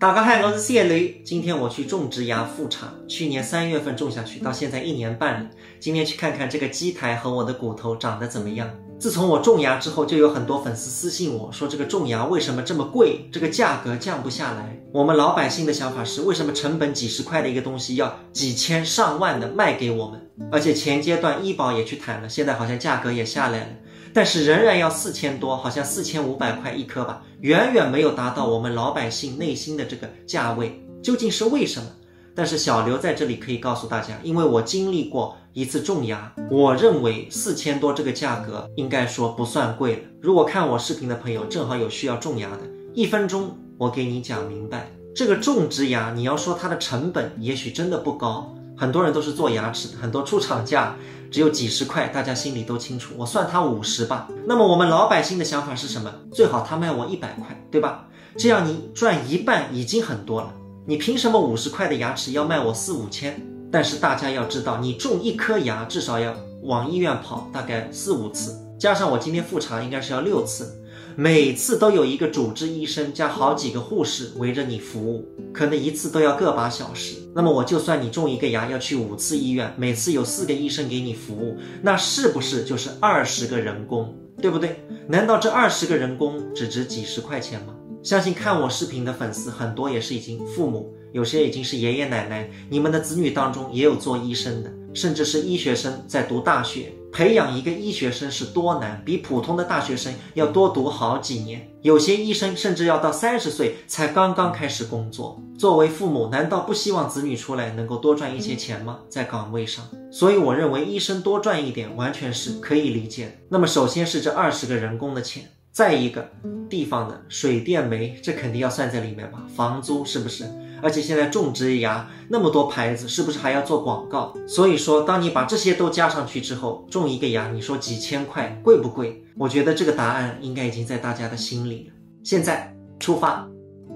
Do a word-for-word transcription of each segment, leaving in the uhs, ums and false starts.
大家好，我是谢雷。今天我去种植牙复查，去年三月份种下去，到现在一年半了。今天去看看这个机台和我的骨头长得怎么样。自从我种牙之后，就有很多粉丝私信我说，这个种牙为什么这么贵？这个价格降不下来。我们老百姓的想法是，为什么成本几十块的一个东西要几千上万的卖给我们？而且前阶段医保也去谈了，现在好像价格也下来了，但是仍然要四千多，好像四千五百块一颗吧，远远没有达到我们老百姓内心的这个价位，究竟是为什么？但是小刘在这里可以告诉大家，因为我经历过一次种牙，我认为四千多这个价格应该说不算贵了。如果看我视频的朋友正好有需要种牙的，一分钟我给你讲明白。这个种植牙，你要说它的成本也许真的不高，很多人都是做牙齿的，很多出厂价只有几十块，大家心里都清楚。我算它五十吧。那么我们老百姓的想法是什么？最好他卖我一百块，对吧？这样你赚一半已经很多了。你凭什么五十块的牙齿要卖我四五千？但是大家要知道，你种一颗牙至少要往医院跑大概四五次，加上我今天复查应该是要六次，每次都有一个主治医生加好几个护士围着你服务，可能一次都要个把小时。那么我就算你种一个牙要去五次医院，每次有四个医生给你服务，那是不是就是二十个人工？对不对？难道这二十个人工只值几十块钱吗？相信看我视频的粉丝很多也是已经父母，有些已经是爷爷奶奶，你们的子女当中也有做医生的，甚至是医学生在读大学。培养一个医学生是多难，比普通的大学生要多读好几年。有些医生甚至要到三十岁才刚刚开始工作。作为父母，难道不希望子女出来能够多赚一些钱吗？在岗位上。所以我认为医生多赚一点完全是可以理解的。那么首先是这二十个人工的钱，再一个，地方的水电煤，这肯定要算在里面吧，房租是不是？而且现在种植牙那么多牌子，是不是还要做广告？所以说，当你把这些都加上去之后，种一个牙，你说几千块贵不贵？我觉得这个答案应该已经在大家的心里了。现在出发。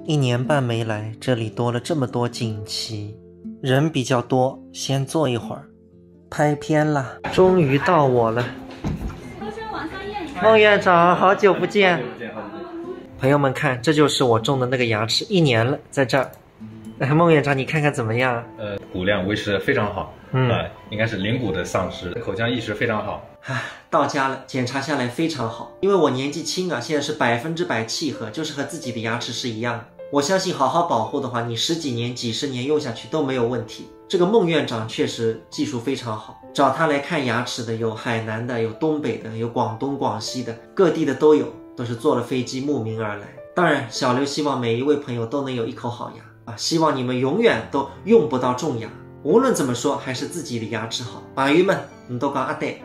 一年半没来，这里多了这么多锦旗，人比较多，先坐一会儿。拍片啦，终于到我了。孟院长，好久不见。朋友们看，这就是我种的那个牙齿，一年了，在这儿。哎，孟院长，你看看怎么样？呃，骨量维持得非常好，嗯，呃，应该是灵骨的丧失，口腔意识非常好。唉，到家了，检查下来非常好，因为我年纪轻啊，现在是百分之百契合，就是和自己的牙齿是一样的。我相信好好保护的话，你十几年、几十年用下去都没有问题。这个孟院长确实技术非常好，找他来看牙齿的有海南的，有东北的，有广东、广西的，各地的都有，都是坐了飞机慕名而来。当然，小刘希望每一位朋友都能有一口好牙啊！希望你们永远都用不到种牙。无论怎么说，还是自己的牙齿好。朋友们，你都讲啊对。